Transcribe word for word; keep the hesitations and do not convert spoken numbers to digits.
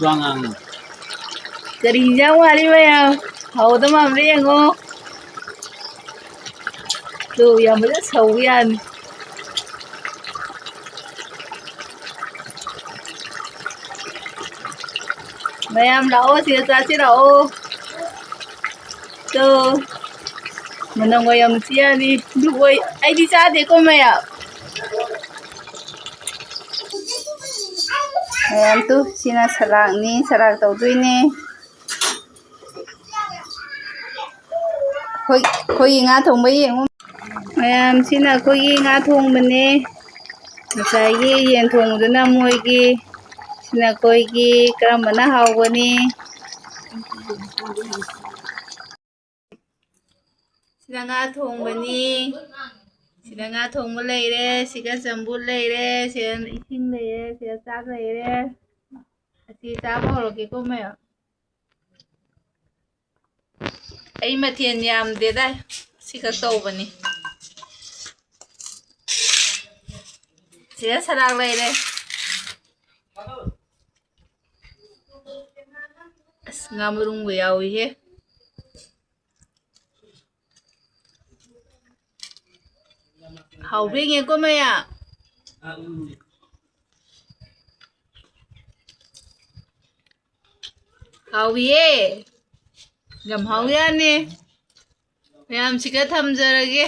ꯋꯥ ꯉꯥꯡꯅꯨ꯫ ꯀꯔꯤ ꯍꯤꯟꯖꯥꯡ ꯋꯥꯠꯂꯤ ꯃꯌꯥꯝ? ꯍꯥꯎꯗꯧ ꯃꯥꯟꯕ꯭ꯔꯥ ꯌꯦꯡꯉꯣ꯫ ꯇꯨ, ꯌꯥꯝ ꯐꯖꯅ ꯁꯧꯕ ꯌꯥꯅꯤ꯫ ꯃꯌꯥꯝ ꯂꯥꯛꯑꯣ, ꯁꯤꯗ ꯆꯥꯁꯤ ꯂꯥꯛꯑꯣ꯫ ꯇꯨ, ꯃꯅꯝꯒ ꯌꯥꯝ ꯅꯨꯡꯁꯤ ꯌꯥꯅꯤ꯫ ꯑꯗꯨꯕꯨ ꯑꯩ, ꯑꯩꯗꯤ ꯆꯥꯗꯦꯀꯣ ꯃꯌꯥꯝ꯫ ꯃꯌꯥꯝ ꯇꯨ, ꯁꯤꯅ ꯁꯂꯥꯛꯅꯤ, ꯁꯂꯥꯛ ꯇꯧꯗꯣꯏꯅꯦ꯫ ꯑꯩꯈꯣꯏ, ꯑꯩꯈꯣꯏꯒꯤ ꯉꯥ ꯊꯣꯡꯕ ꯌꯦꯡꯉꯨ꯫ ꯃꯌꯥꯝꯁꯤꯅ ꯑꯩꯈꯣꯏꯒꯤ ꯉꯥ ꯊꯣꯡꯕꯅꯦ꯫ ꯉꯁꯥꯏꯒꯤ ꯌꯦꯟ ꯊꯣꯡꯕꯗꯨꯅ ꯃꯣꯏꯒꯤ, ꯁꯤꯅ ꯑꯩꯈꯣꯏꯒꯤ꯫ ꯀꯔꯝꯕꯅ ꯍꯥꯎꯒꯅꯤ? ꯁꯤꯅ ꯉꯥ ꯊꯣꯡꯕꯅꯤ꯫ ꯁꯤꯗ ꯉꯥ ꯊꯣꯡꯕ ꯂꯩꯔꯦ, ꯁꯤꯗ ꯆꯝꯐꯨꯠ ꯂꯩꯔꯦ, ꯁꯤꯗ ꯏꯁꯤꯡ ꯂꯩꯔꯦ, ꯁꯤꯗ ꯆꯥꯛ ꯂꯩꯔꯦ꯫ ꯑꯁꯤ ꯆꯥꯕ ꯍꯧꯔꯒꯦꯀꯣ ꯃꯌꯥꯝ꯫ ꯑꯩ ꯃꯊꯦꯜ ꯌꯥꯝꯗꯦꯗ, ꯁꯤꯈꯛ ꯇꯧꯕꯅꯤ꯫ ꯁꯤꯗ ꯁꯂꯥꯛ ꯂꯩꯔꯦ꯫ ꯑꯁ, ꯉꯥ ꯃꯔꯨꯝꯒ ꯌꯥꯎꯏꯍꯦ꯫ ꯍꯥꯎꯕ꯭ꯔꯥ ꯌꯦꯡꯉꯦꯀꯣ ꯃꯌꯥꯝ꯫ ꯍꯥꯎꯏꯌꯦ꯫ ꯌꯥꯝ ꯍꯥꯎ ꯌꯥꯅꯤ꯫ ꯃꯌꯥꯝꯁꯤꯒ ꯊꯝꯖꯔꯒꯦ꯫